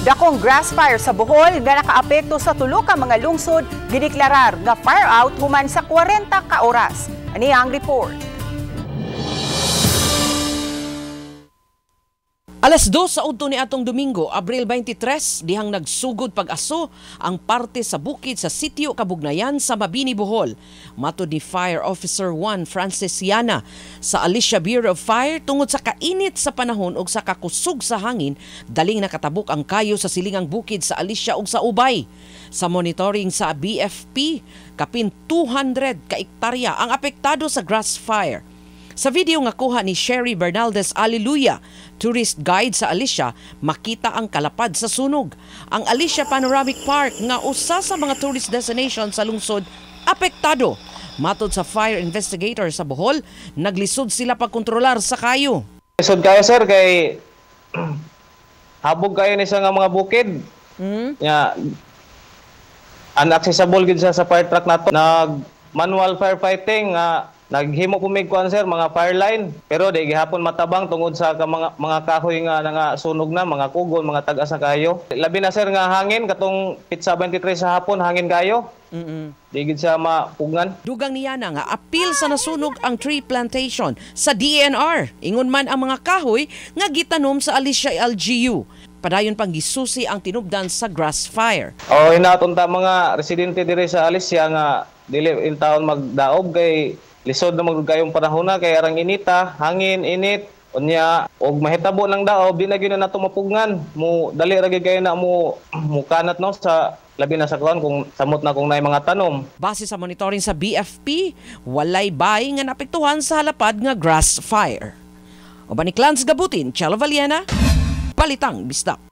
Dakong grass fire sa Bohol nga nakaapekto sa tulo ka mga lungsod gideklarar nga fire out human sa 40 ka oras. Ani ang report. Alas 2 sa udto ni atong Domingo, Abril 23, dihang nagsugod pag-aso ang parte sa bukid sa sitio Kabugnayan sa Mabini, Bohol. Matod ni Fire Officer 1 Francis Yana sa Alicia Bureau of Fire, tungod sa kainit sa panahon ug sa kakusog sa hangin, daling nakatabok ang kayo sa silingang bukid sa Alicia ug sa Ubay. Sa monitoring sa BFP, kapin 200 ka ektarya ang apektado sa grass fire. Sa video nga kuha ni Sherry Bernaldez Alleluia, tourist guide sa Alicia, makita ang kalapad sa sunog. Ang Alicia Panoramic Park nga usa sa mga tourist destination sa lungsod apektado. Matod sa fire investigator sa Bohol, naglisod sila pagkontrolar sa kayo. Lisod kayo, sir, kay habog kayo ni sa nga mga bukid. Ya, unaccessible gid siya sa fire truck nato. Nag manual firefighting nga naghimo po mig kuan, sir, mga fire line, pero di gihapon matabang tungod sa ka mga kahoy nga nga sunog na, mga kugon, mga tag-as na kayo. Labi na, sir, nga hangin katong pitsa 23 sa hapon, hangin kayo. Di gid siya mapugngan. Dugang niya na nga apil sa nasunog ang tree plantation sa DENR. Ingon man ang mga kahoy nga gitanom sa Alicia LGU. Padayon pang gisusi ang tinubdan sa grass fire. O hinaton ta mga residente diri sa Alicia nga dili in taon magdaob kay lisod na magkayong panahon na kay arang inita, hangin, init, unya og mahitabo ng daob di na gyud na nato mapugngan. Mo dali ra gyud kayo na mo mukanat no sa labi na sa kuan kung samot na kung naay mga tanom. Base sa monitoring sa BFP, walay bay nga naapektuhan sa halapad nga grass fire. Uban ni Clans Gabutin, Chelo Valiena, Balitang Bisdak.